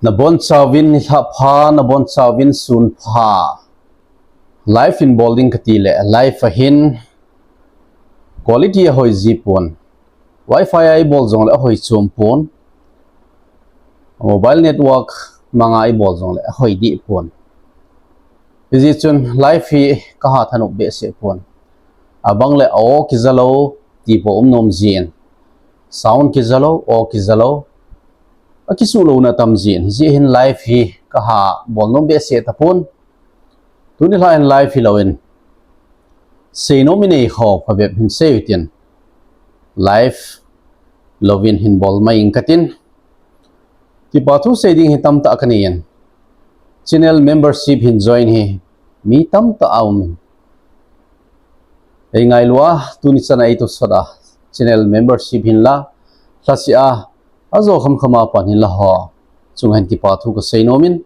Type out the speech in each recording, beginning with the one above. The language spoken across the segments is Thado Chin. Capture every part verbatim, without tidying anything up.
Nabonchauvin nilhah pha, nabonchauvin sun pha. Live in bol ding kati le, live a hin quality ahoi ji pon. Wi-Fi a ibol jongle ahoi chom pon. Mobile network manga ibol jongle ahoi deh pon. Hijeh chun live hi kaha thanop behseh pon. Abang le aw kija lou ti po um nom jin. Sound kija lou, aw kija lou. Akisuh louna tam jin. Hijeh hin live hi kaha bol nom behseh tapon. Tuni lha hin live hilou in, seinom inei ho phabep hin sei utin, live louvin hin bol mai ing katin. Kipa thu sei ding hi tamtah kanei in, channel membership hin join hi mi tamtah aum in. Eingailu a, tuni chan a eitosot a channel membership hin la, lhaseh a, ajo khamkham a pan hin la ho chunga hin kipa thu kasei nom in,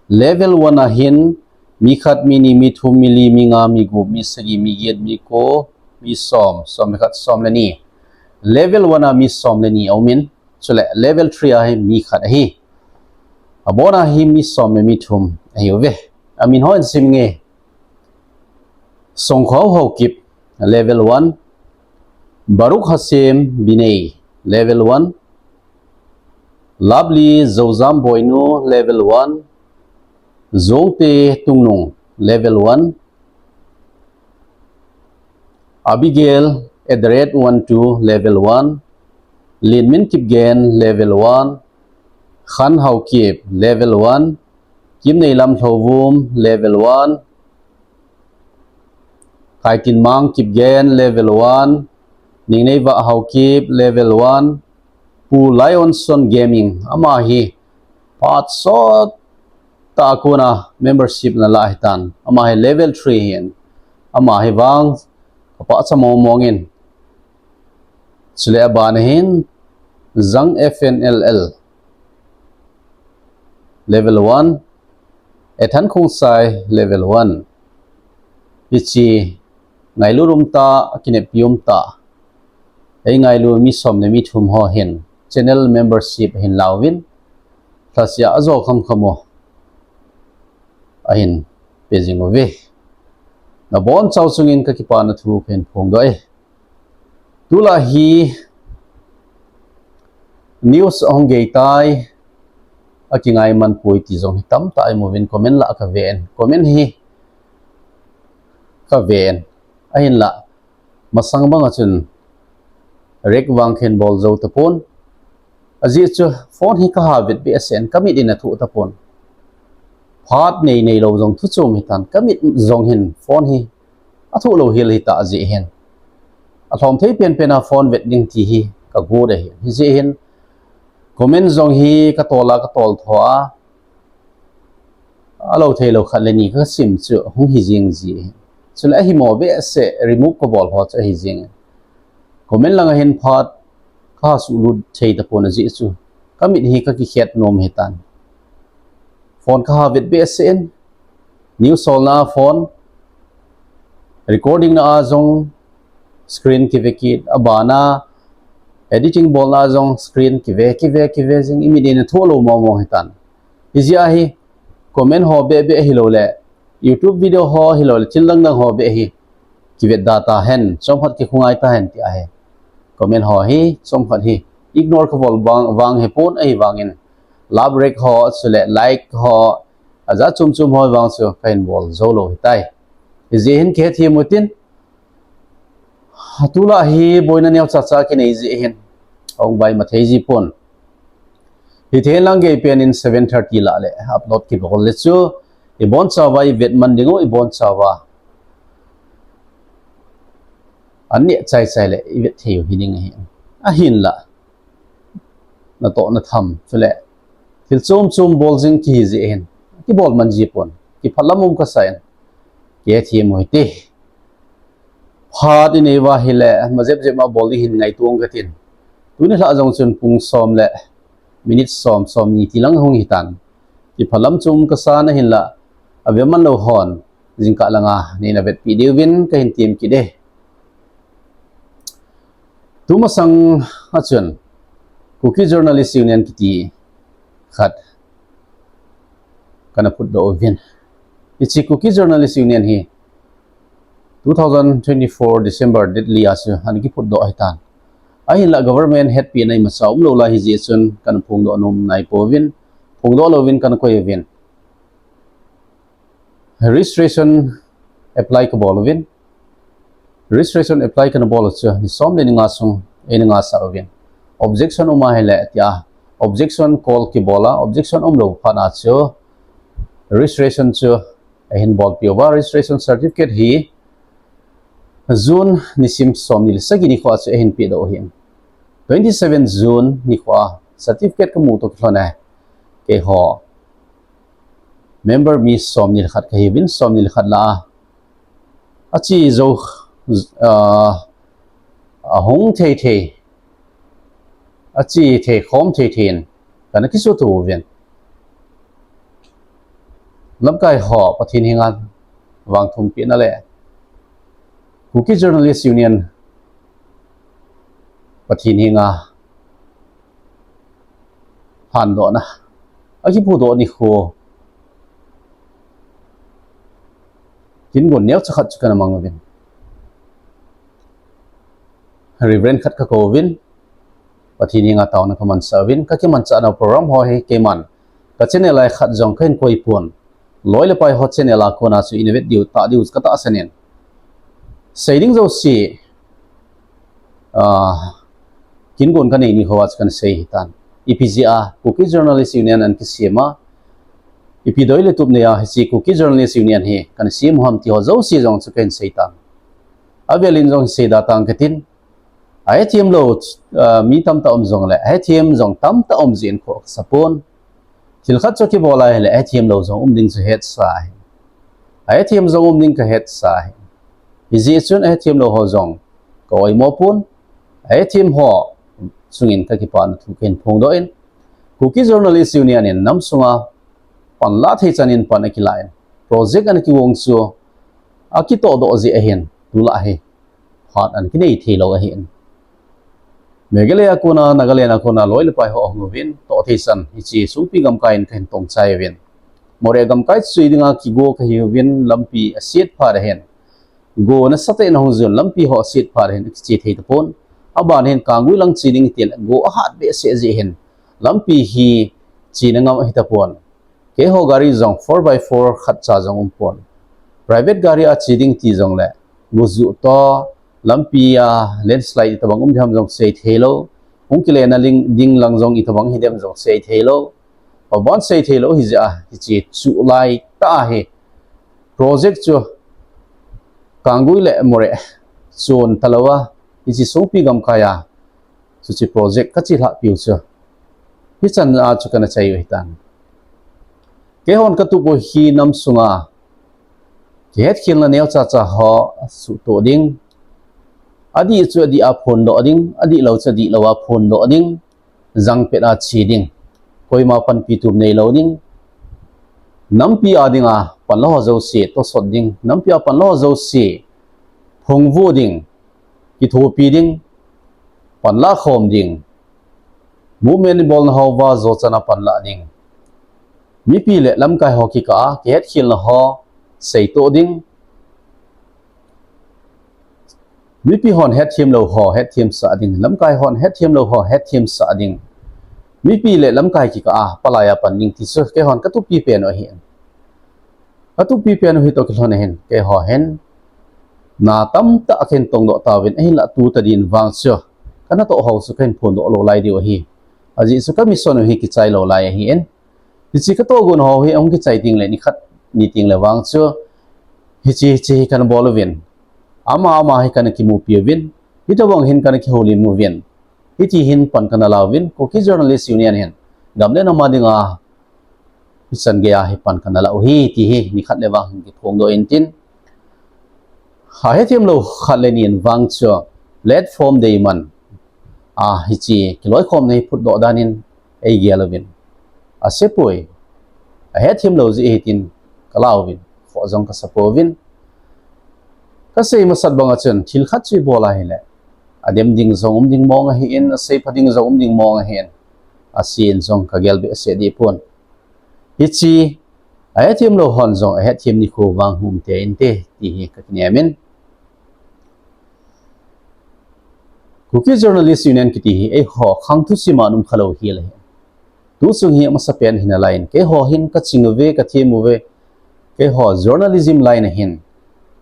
level one a hin mi khat, mi ni, mi thum, mi li, mi nga, mi gup, mi sagi, mi get, mi ko, mi som, som le khat, som le ni. Level one a mi som le ni aum in, chule level three a hi mi khat ahi. Abon a hi mi som le mi thum ahiuve. Amin ho hin sim inge. Songkhao Haokip, level one. Baruch Hashem Binei, level one. Lovely Zouzam Boinu, level one. Jongte Tungnung, level one. Abigail Edred one two, level one. Linmin Kipgen, level one. Khan Haokip, level one. Kimneilam Lhouvum, level one. Kaitinmang Kipgen, level one. Ningneiva Haokip, level one. Pu Lionson Gaming, ama hi phat sot tah a kona membership ana la ahitan. Ama hi level three ahin. Ama hi vang kapahcha mong mong in. Chule abana hin Jang F N L L, level one. Ethan Khongsai, level one. Hiche ngailut umtah, akineppi umtah, eingailu mi som le mi thum ho hin channel membership ahin lauvin, lhaseh a ajo khamkham u ahin pe jing uve. Nabonchau chungin kakipana thu kahin phongdoh e. Tulai hi news ahung gei tai, akingai man poi ti jong hi tamtah imuvin, comment lah kaven. Comment hi kaven. Ahinlah, masang banga chun react vang kahin bol jou tapon. Ajeh chu phone hi kaha vet behseh in, kamit in athoh tapon. Phat nei neilou jong thu chom hitan, kamit jong hin phone hi athoh lou hel hita jeh hin. Alhom thei penpen a phone vet ding ti hi kagot ahi. Hijeh hin comment jong hi katol a, katol tho a, alou theilou khat le ni kasim chu hung hi jing ji. Chule ahimo behseh remove kabol ho chu ahi jing. Comment langa hin phat kaha suhlut thei tapon ajeh chu kamit hi kakikhet nom hitan. Phone kaha vet behseh in, news solna a phone, recording na a jong screen kive kit, abana editing bolna a jong screen kive, kive, kive jing, imit in athoh lou mong mong hitan. Hijeh a hi comment ho beh beh hilou le, YouTube video ho hilou le, thil dang dang ho beh hi kivet da tahen, chomkhat kikhongai tahen ti ahi. Comment ho hi chomkhat hi ignore kabol vang, vang hipon, ahivangin love react ho, chule like ho, ajat chom chom ho vang chu kahin bol jou lou hitai. Hijeh hin kihethem utin, tulai hi boina neocha cha kinei jeh hin ahung bai mathei ji pon. Hithei lang gei pen in seven thirty lah le upload kibol le chu ibonchauva ivet man ding u, ibonchauva an neh chai chai le ivet thei u hiding ahi. Ahinlah, natoh natham chule thil chom chom bol jing kihi jeh hin kibol man ji pon, kiphalam um kasan, kihethem u hite. Phat inei uva hile, majep jep ma bol ding hin ngaito ong katin. Tuni lha jong chun pung som le minute som, som ni ti lang hung hitan. Kiphalam chom kasan, ahinlah ave man lou hon jingkah langa neina vetpi diuvin kahin tem kit e. Tumasang a chun Kuki Journalist Union kiti khat kana phutdoh uvin. Hiche Kuki Journalist Union hi two thousand twenty-four December date li a chu ana kiphutdoh ahitan. Ahinlah government hetpina imacha umlou lai hijeh chun kana phongdoh nom naipouvin, phongdoh louvin kana koi uvin. Registration apply kabol uvin. Registration apply kana bol u chu ni som le ni nga sung eina ngasah uvin. Objection um ahile tia objection call kibol a, objection umlou phat a chu registration chu eihin bolpeh uva, registration certificate hi June nisim somni le sagi nikho a chu eihin pehdoh u ahin. Twenty-seven June nikho a certificate kamu toh kilhon a keiho member mi somni le khat kahiuvin, somni le khat lah a ache jou, ah, ahung thei thei, ache thei khom thei thei in kana kisuto uvin. Lamkai ho Pathen henga vangthumpehna le Kuki Journalist Union Pathen henga phandohna akiphudoh nikho kingon neocha khat chu kana mang uvin. Reverend khat kakouvin, Pathen henga taona kamansah uvin, kakimanchah nau program ho hi keiman ka channel a khat jong kahin koipon. Loi le pai ho channel a kona chu ina vet diu tah diu katahsan in, sei ding jouse, ah, kingon kanei nikho a chu kana sei ahitan. Ipi jeh a Kuki Journalist Union ana kisem a, ipi doi le tup nei a hiche Kuki Journalist Union hi kana sem u ham ti ho jouse jong chu kahin seitan. Avel in jong hin seida tang katin, ahethem lou, ah, mi tamtah um jongle ahethem jong tamtah um jeh in khoh kasapon. Thil khat chu kibol ahile ahethem lou jong um ding chu hetsa ahi. Ahethem jong um ding kahetsa ahi. Hijeh chun ahethem lou ho jong ka oimo pon. Ahethem ho chungin kakipana thu kahin phongdoh in, Kuki Journalist Union in nam sunga panlah thei chan in pan akilah in, project ana kigong chu akitohdoh jeh ahin, tulai hi phat ana kinei theilou ahin. Meghalaya a kona, Nagaland a kona loi le pai ho ahung uvin, toh thei chan hiche Songpi gamkai in kahin tongchai uvin. Moreh gamkai chu che dinga kigo kahiuvin, lampi aset phat ahin, go nasatah in ahung jun, lampi ho aset phat ahin akiche thei tapon. Aban hin Kanggui lang che ding itile go ahat behseh jeh hin lampi hi chena ngam ahitapon. Keiho gari jong four by four khatcha jong umpon. Private gari a che ding ti jongle go juh toh, lampi a landslide itobang um dem jong sei theilou, hung kile na ding lang jong itobang hidem jong sei theilou. Pabon sei theilou hijeh a hiche chu laitah hi project chu Kanggui le Moreh chon talouva, hiche Songpi gamkai a chuche project kachelhah piu chu hichan a chu kana chai u ahitan. Keihon katup u hi nam sunga kihetkhelna neocha cha ho suhtoh ding, adih chu adih a phondoh ding, adihlou chu adihlou a phondoh ding, jangpet a che ding, koima panpi tup neilou ding, nampi a dinga panla ho jouse tosot ding, nampi a panla ho jouse phungvuh ding, kithopi ding, panla khom ding, movement bolna houva jochan a panla ding, mipi le lamkai ho kikah a kihetkhelna ho seitoh ding, mipi hon hetthem lou ho hetthemsah ding, lamkai hon hetthem lou ho hetthemsah ding, mipi le lamkai kikah a palai a pan ding ti chu keihon katupi pen u ahin. Katupi pen u hitoh kilhon ahin, keiho hin na tamtah kahin tongdoh tauvin, ahinlah tu tadin vang chu kanatoh hou chu kahin phondoh lou lai diu ahi. Ajeh chu ka mission u hi kichai lou lai ahin. Hiche katohgon ho hi ahung kichai tengle nikhat ni tengle vang chu hiche, hiche hi kana bol uvin, ama ama hi kana kimupi uvin, hitobang hin kana kihoulim uvin, hiti hin pan kana la uvin, Kuki Journalist Union hin gam le nam a dinga hichan gei a hi pan kana la u ahi ti hi nikhat le vang hin kiphongdoh intin, ahethem lou khat le ni in vang chu platform deiman a hiche kiloikhomna hi phutdoh dan in eigel uvin, asepoi, ahethem lou jeh ahi tin kala uvin, khoh jong kasapouvin. Kasei masat banga chun thil khat chu ibol ahile adem ding jong um ding mong ahin, aseipha ding jong um ding mong ahin, asen jong kagel behseh dehpon. Hiche Ahethem lou hon jong ahethem nikho vang hung um teinte ti hi kakinem in. Kuki Journalist Union kiti hi eiho khang thusim a um khalou hi le. Tu chung hi amasapen hi nalai in, keiho hin kaching uve, kathem uve, keiho journalism line a hin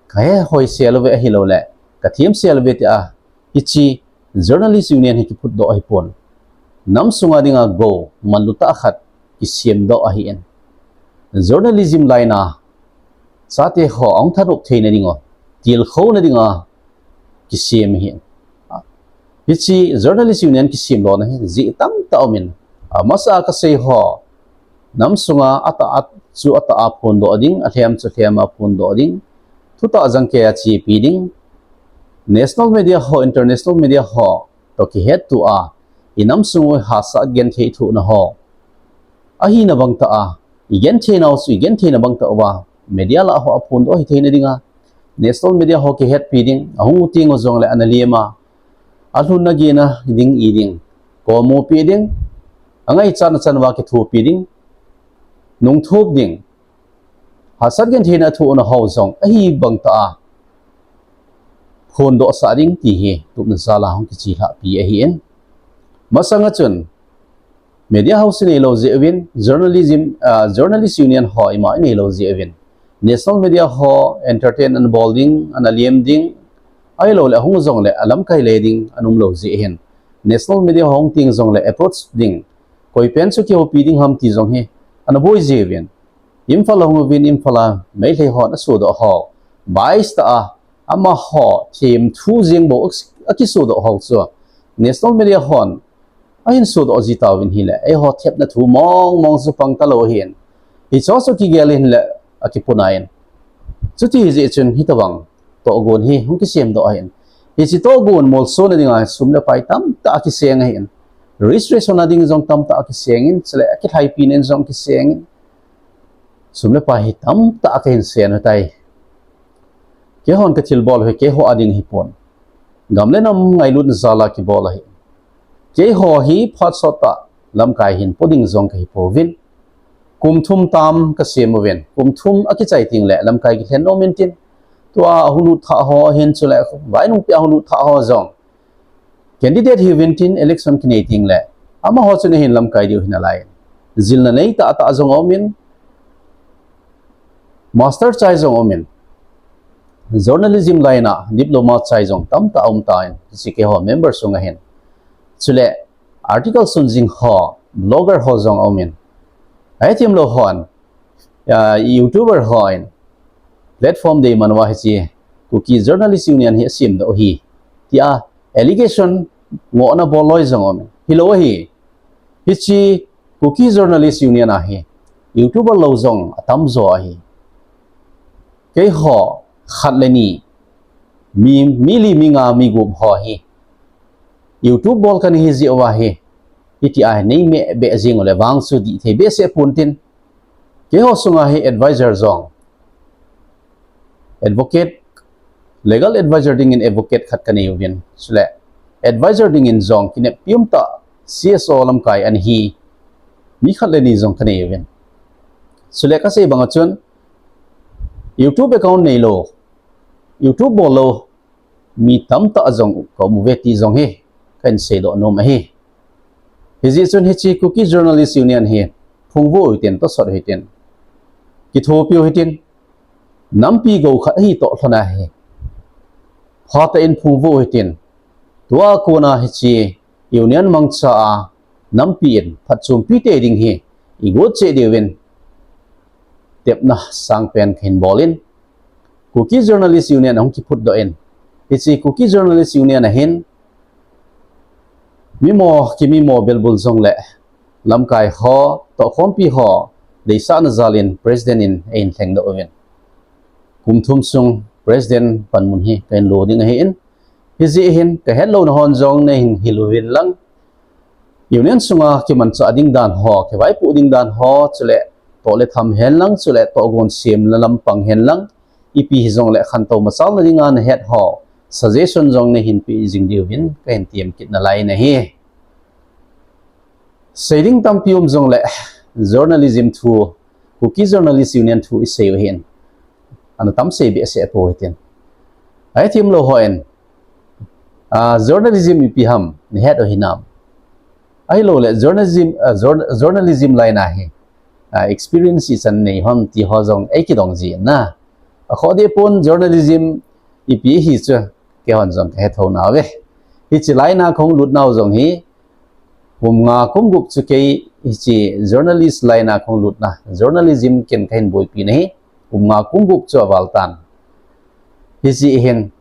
kahe hoisel uve ahilouleh kathemsel uve tia hiche Journalist Union hi kiphutdoh ahipon. Nam sunga dinga go manlu tah khat kisemdoh ahin. Journalism line a chate ho ahung thanop theina dinga, tilkhouna dinga kisem ahin. Hiche Journalist Union kisem lona hi jeh tamtah aumin. Amasa kasei ho, nam sunga atah a chu atah a phondoh ding, alhem chu alhem a phondoh ding, thutah jangkei a chepi ding, national media ho, international media ho toh kihetto a, inam sung u hahsat genthei thohna ho ahina bang tah a, igentheinau chu igentheina bang tah uva media lah ho a phondoh hitheina dinga national media ho kihetpi ding, ahung u teng u jongle ana lem a, alhunna gena ding i ding, komupi ding, angaichatna chan uva kithopi ding, nungthup ding, hahsat gentheina thohna ho jong ahi bang tah a phondohsah ding ti hi tupna jal a hung kichilhahpi ahin. Masanga chun media house ineilou jeh uvin, journalism, ah, Journalist Union ho ima ineilou jeh uvin, national media ho entertain ana bol ding, ana lem ding, ahilouleh ahung jongle alamkai le ding ana umlou jeh hin, national media ho hung teng jongle approach ding, koipen chu kihoupi ding ham ti jong hi ana boi jeh uvin, Imphal a hung uvin, Imphal a Meitei hon asodoh ho, bias tah a amaho themthu jeng bou akisodoh ho chu national media hon ahin sodoh ji tauvin hile, eiho thepna thu mong mong chu pang talou ahin, hicheho chu kigel in le akipuna in. Chuti hijeh chun hitobang tohgon hi hung kisemdoh ahin. Hiche tohgon molsona dinga sum le pai tamtah akiseng ahin. Registration a ding jong tamtah akiseng in, chule akilhaipina in jong akiseng in. Sum le pai hi tamtah kahin sen u tai. Keihon kathilbol hi keiho a ding hipon, gam le nam ngailutna jal a kibol ahi. Keiho hi phat sottah lamkai hin po ding jong kahipouvin. Kum thum tam kasem uvin, kum thum akichai tengle lamkai kilhen nom intin, tua ahung lut thah ho ahin, chule vainungpeh a hung lut thah ho jong candidate hiuvin tin, election kinei tengle amaho chun ahin lamkai diu hi nalai. Jilna nei tahtah jong aumin, master chai jong aumin, journalism line a diploma chai jong tamtah aum tan, hiche keiho member sunga hin. Chule article sun jing ho, blogger ho jong aumin, ahethem lou hon, ah, YouTuber hon platform deiman uva hiche Kuki Journalist Union hi asemdoh u ahi tia allegation, ngohna bol loi jong aumin, hilou ahi. Hiche Kuki Journalist Union a hi YouTuber lou jong atamjo ahi. Keiho khat le ni, mi, mi li, mi nga, mi gup ho hi YouTube bol kana hi jeh uva hi, hitia hi neimeh beh jeng ule vang chu dih thei behseh pontin, keiho sunga hi advisor jong, advocate, legal advisor dingin advocate khat kanei uvin, chule advisor dingin jong kineppi umtah C S O lamkai ana hi mi khat le ni jong kanei uvin. Chule kasei banga chun YouTube account neilou, YouTube bol lou mi tamtah jong kaum uve ti jong hi kahin seidoh nom ahi. Hijeh chun hiche Kuki Journalist Union hi phungvuh u hitin, tosot u hitin, kithopiu hitin, nampi go khat ahi toh lhona hi phatah in phungvuh u hitin, tua kona hiche union mangcha a nampi in phatchompi tei ding hi igot cheh diuvin tepna sangpen kahin bol in, Kuki Journalist Union ahung kiphutdoh in, hiche Kuki Journalist Union a hin mimo, kimimo belbul jongle lamkai ho, tohkhompi ho deisahna jal in president in eihin lhengdoh uvin, kum thum sung president panmun hi kahin lo ding ahin, hijeh hin kahet louna hon jong neihin hil uvin lang, union sunga kimanchah ding dan ho, kivaipoh ding dan ho, chule toh le tham hen lang, chule tohgon semna lampang hen lang, ipi hijongle khantou machalna dinga nahet ho, suggestion jong neihin peh jing diuvin kahin tem kit nalai in ahi. Sei ding tampi um jongle journalism thu Kuki Journalist Union thu isei u hin. Ana tam sei behseh pou hitin. Ahi thim lou hon, ah, journalism ipi ham, nahet u hinam. Ahilouleh, journalism, ah, jour-, journalism line a hi, ah, experience ichan nei ham ti ho jong eikidong jin na. Akhoh deh pon journalism ipi hi chu, keihon jong kahe thou nauve. Hiche line a kahung lut nau jong hi, kum nga kum gup chu kei hiche journalist line a kahung lutna, journalism ken kahin boipi na hi, kum nga kum gup chu aval tan. Hiche hin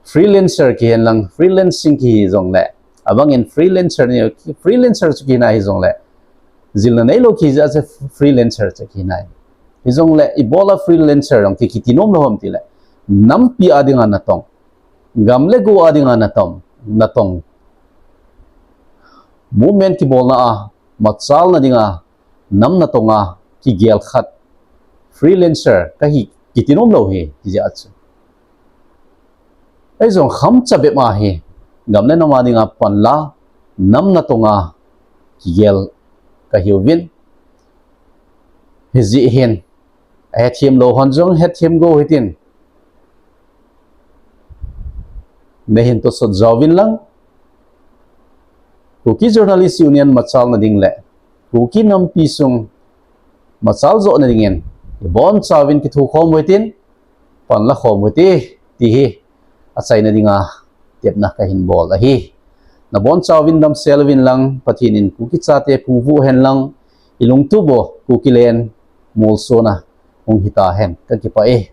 freelancer kihen lang, freelancing kihi jongle, abang in freelancer ni, freelancer chu kihina hi jongle, jilna neilou kihi jeh a chu freelancer chu kihina hi. Hi jongle, ibola freelancer jong ki, kiti nom lou ham tile, nampi a dinga natong, gam le go a dinga natong, natong. Movement kibolna a, machalna dinga, nam natonga kigel khat freelancer kahi kiti nom lou hi, hijeh a chu. Eijong kham cha bep a hi, gam le nam a dinga panla, nam natonga kigel kahiuvin. Hijeh hin, ahethem lou hon jong hethem go hitin. Nahin tosot jaovin lang, Kuki Journalist Union machalna ding le Kuki nampi sung machal johna dingin, ibonchauvin kithukhom u hitin, panla khom u hite, ti hi achaina dinga tepna kahin bol ahi. Nabonchauvin damsel uvin lang, Pathen in Kuki chate phungvuh hen lang, ilungtup u Kuki len molsona hung hita hen, kakipah e.